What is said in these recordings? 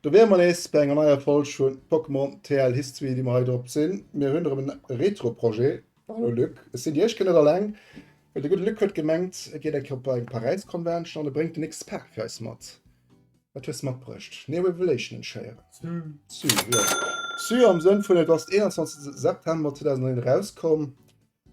Do wiere mer nees bei enger neier Folg vu Pokémon TL History, déi mer hei drop sinn. Mir hunn erëm en Retro-Projet. Hallo Luc, ech sinn déi éischt Kéier net alleng, well de gudde Luc huet gemengt, e geet eng Kéier op eng Paräis-Convention an e bréngt den nächste Pak fir eis mat. Wat hues de matbruecht? Neo Revelation entschéieren. Sü, jo. Sü am Sënn vun et ass den 21 September 2001 erauskomm.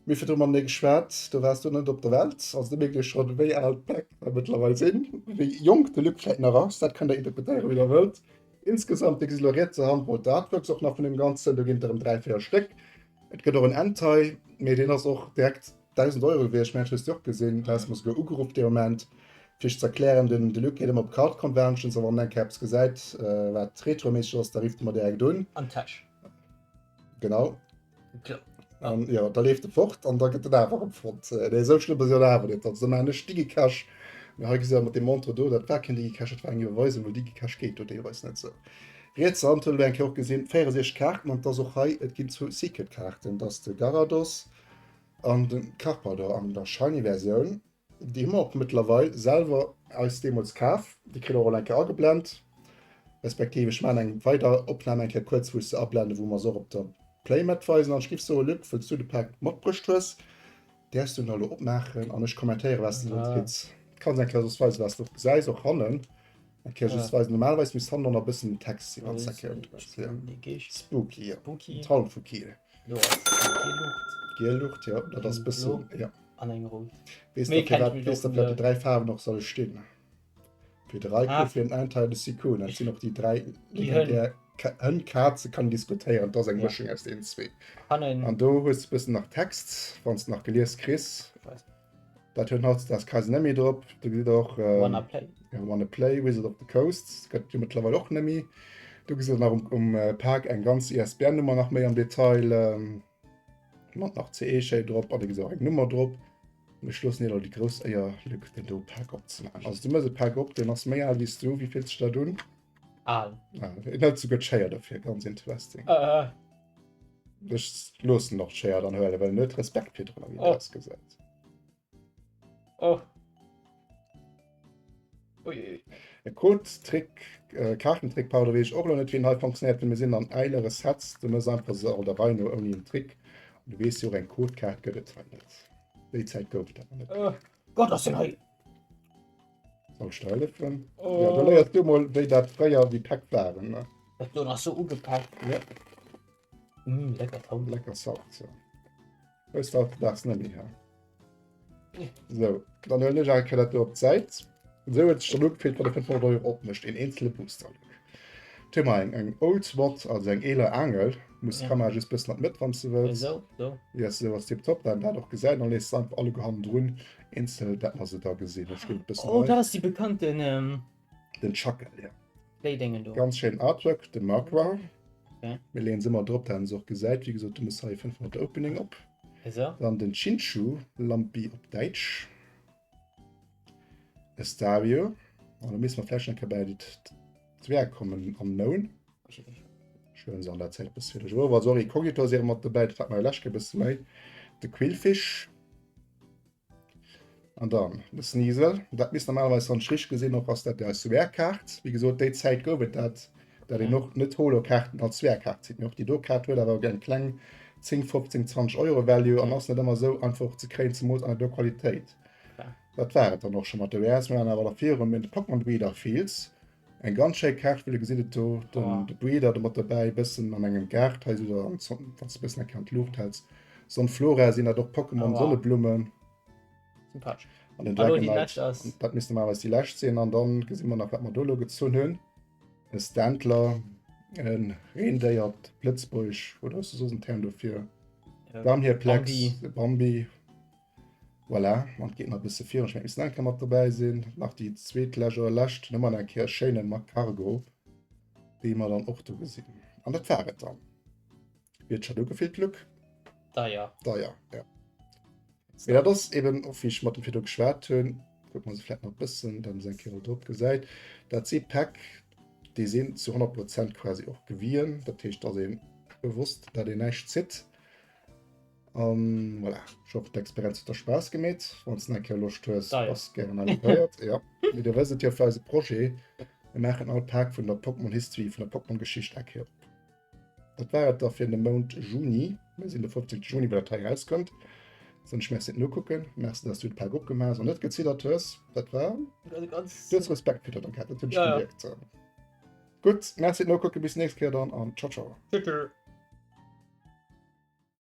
Mir hu virdru matenee geschwat, do waars du net op der Welt. Also do mierkt ee schonn, wéi al d'Päck da mëttlerweil sinn, wéi jonk de Luc vläit nach ass. Dat kënnt der interpretéieren, wéi der wëllt. Insgesamt, dir gesitt elo rietser Hand mol d'Artworks och nach vun deem Ganzen. Do ginn et erëm 3, 4 Stéck. Et gëtt och en Entei, mee deen ass och direkt 1.000 Euro gewiescht. Mä dat hues du och gesinn, du has mer souguer ugeruff dee Moment, fir ech ze erklären. Den de Luc geet ëmmer op Card Conventions a wann en eng Kéier eppes gesäit, wat retroméisseg ass, da rifft e mer direkt un. An d'Täsch. Genau. An ja, da leeft e fort an da gëtt en awer erëm fonnt. Äh, nee, esou schlëmm ass jo awer net. Also da maachen ech Digicash. Mee hei gesitt der mat deem Montre do, dat war keen Digicash, dat war eng Iwwerweisung, well Digicash geet do deelweis net sou. Riets Hand huet elo eng Kéier och gesinn, 64 Kaarten an et ass och hei, et ginn zwou Secret-Kaarten, dat ass de Garados an de Karpador an der Shiny-Versioun. Déi hu mer och mëttlerweil selwer eis deemools kaf. Déi kritt der och elo eng Kéier ageblent. Respektiv ech maachen eng weider Opnam eng Kéier kuerz, wou ech se ablenden, wou mer se och op der Playmat weisen. An ech géif soen, Luc, wëlls du de Pak matbruecht hues, däerfs du en elo opmaachen an ech kommentéiere wat s de do kriss. Kanns eng Kéier soss weisen, wat s de och gesäis, och hannen eng Kéier just weisen. Normalerweis misst hannen och nach e bëssen Text sinn, wann s de eng Kéier undréis. Spooky, jo. Traum vu Kiel. Do ass eng giel Luucht. Giel Luucht, jo, dat ass bëssen, jo. An eng rout. Weess de, fir wat, weess de, fir wat déi 3 Faarwen och solle stinn? Fir de Raikou, fir den Entei an de Suicune. Dat sinn och déi 3 legendär Hënn, Kaze kann diskutéieren, dat ass eng Mëschung aus deenen zwee. An do hues de bëssen nach Text, wann s de nach gelies kriss. Dat huet hautdesdaags quasi net méi drop. Do gesitt der och Wanna Play. Ja, Wanna Play, Wizard of the Coast gëtt jo mëttlerweil och net méi. Do gesitt der nach um, um Pak eng ganz ISBN-Nummer nach méi am Detail, mat nach CE-Schéi drop an do gesitt der och eng Nummer drop. An ech loossen dir elo déi grouss Éier, Luc, den do Pak opzemaachen. Also du mëss e Pak op, deen ass méi al wéi s du. Wéi fillt sech dat un? Al. Ah, en huet souguer d'Schéier dofir, ganz interesting. Äh. Ech loossen och d'Schéier dann huelen, well en huet Respekt virdrun, wéi Oh. et ausgesäit. Oh. Ui, ui. E Code-Trick, äh, Kaartentrick, pardon, weess ech och elo net, wéi en hei funktionéiert, well mir sinn an eelere Sets, du mëss einfach se all der Rei no ouni en Trick. An du weess jo och, eng Codekaart gëtt et hei net. Déi Zäit gouf et awer net. Oh Gott, ass den hei. Soll ech der hëllefen? Oh. Ja, da léiers du mol, wéi dat fréier déi Päck waren. Ne? Dat do nach so ugepaakt. Ja. Mm, lecker Sound. Lecker Sound, ja. Hues du hautdesdaags net méi, ha? So, dann huelen ech eng Kéier dat do op d'Säit. Esou huet sech dann ugefillt, wann e 500 Euro opmécht, een eenzele Booster. Hu mer eng, eng Old Sword, also eng eeler Aangel. Muss Ja. d'Kamera just bëssen an d'Mëtt, wann s du wëlls. Esou, do. Yes, esou ass tiptop, dat dat och gesäit. Dann lees de einfach alleguer hannendrun eenzel, dat mer se da gesinn. Ech ginn et bëssen Oh, hei. dat ass déi bekannten ähm, Den Schakel, ja. Déi-Déngen do. Ganz schéin Artwork, de Magua. Okay. Mir leeën se ëmmer drop, dat en se och gesäit. Wéi gesot, du muss hei 500 Opening op. Esou. Dann den Chinchu, Lampi op Däitsch. Estadio. An da misste mer vläicht nach eng Kéier bäi d'Zwerg kommen, Unknown. Ech huelen se an der Zäit bësse fir dech erof. Also och Inkognito ass mat dobäi, dat hat mer jo lescht Kéier bësse méi. De Quillfish. An dann de Sneasel. Dat misst normalerweis, wann ech richteg gesinn, och ass dat déi eis Rare-Kaart. Wéi gesot, déi Zäit gouf et dat, dat een och net Holo-Kaarten als Rare-Kaart zitt. Mee och déi do Kaart huet awer eng kleng 10, 15, 20 Euro Value an ass net ëmmer esou einfach ze kréien, zemools an der do Qualitéit. Dat war et dann och scho mat de Rares. Mir waren awer nach virum in de Pokémon Breeder Fields. Eng ganz schéi Kaart, wéi der gesitt et do, den de Breeder do mat dobäi, bëssen an engem Gaart hei, esou der, wann s de bëssen eng Kéier an d'Luucht häls. Sonnflora sinn dat och Pokémon, Sonneblummen. Sympathesch. An den An elo déi Dragonite, lescht ass. dat misst normalerweis déi lescht sinn. An dann gesi mer nach, wat mer do elo gezunn hunn. E Stantler, e Reendéier op Lëtzebuerg, oder hues du soss en Term dofir? Damhirplex, Bambi. e Bambi. Voilà, an et geet nach e bësse virun. Ech mengen, et misst nach eng Kéier mat dobäi sinn. Nach déi zweet lescht oder lescht. Dann hu mer nach eng Kéier e schéine Magcargo, dee mer dann och do gesinn. An dat war et dann. Wéi huet sech dat ugefillt, Luc? Deier. Deier, ja. Mee dat ass eben och, wéi ech mat em virdu geschwat hunn, kucke mer se vläicht nach e bëssen, datt een se eng Kéier drop gesäit. Dat si Päck, déi sinn zu 100 Prozent quasi och gewien. Dat heescht, et ass ee bewosst, datt een näischt zitt. An voilà, ech hoffen d'Experienz huet der Spaass gemeet. Wann s de nach eng Kéier Loscht hues, Deier. bass gären invitéiert. Ja, mee dir wësst et jo fir eise Projet. Mir maachen all Pak vun der Pokémon History, vun der Pokémon Geschicht eng Kéier op. Dat war et da fir de Mount Juni. Mir sinn de 15. Juni, wou dat hei erauskënnt. Soen ech Merci fir d'Nokucken. Merci, dass du de Pak opgemaach hues an net geziddert hues. Dat war. Ganz. Du hues Respekt fir dat gehat, dat hunn ech Ja, ja. gemierkt. Gutt, Merci fir d'Nokucken, bis d'nächst Kéier dann an ciao, ciao. Tschüss.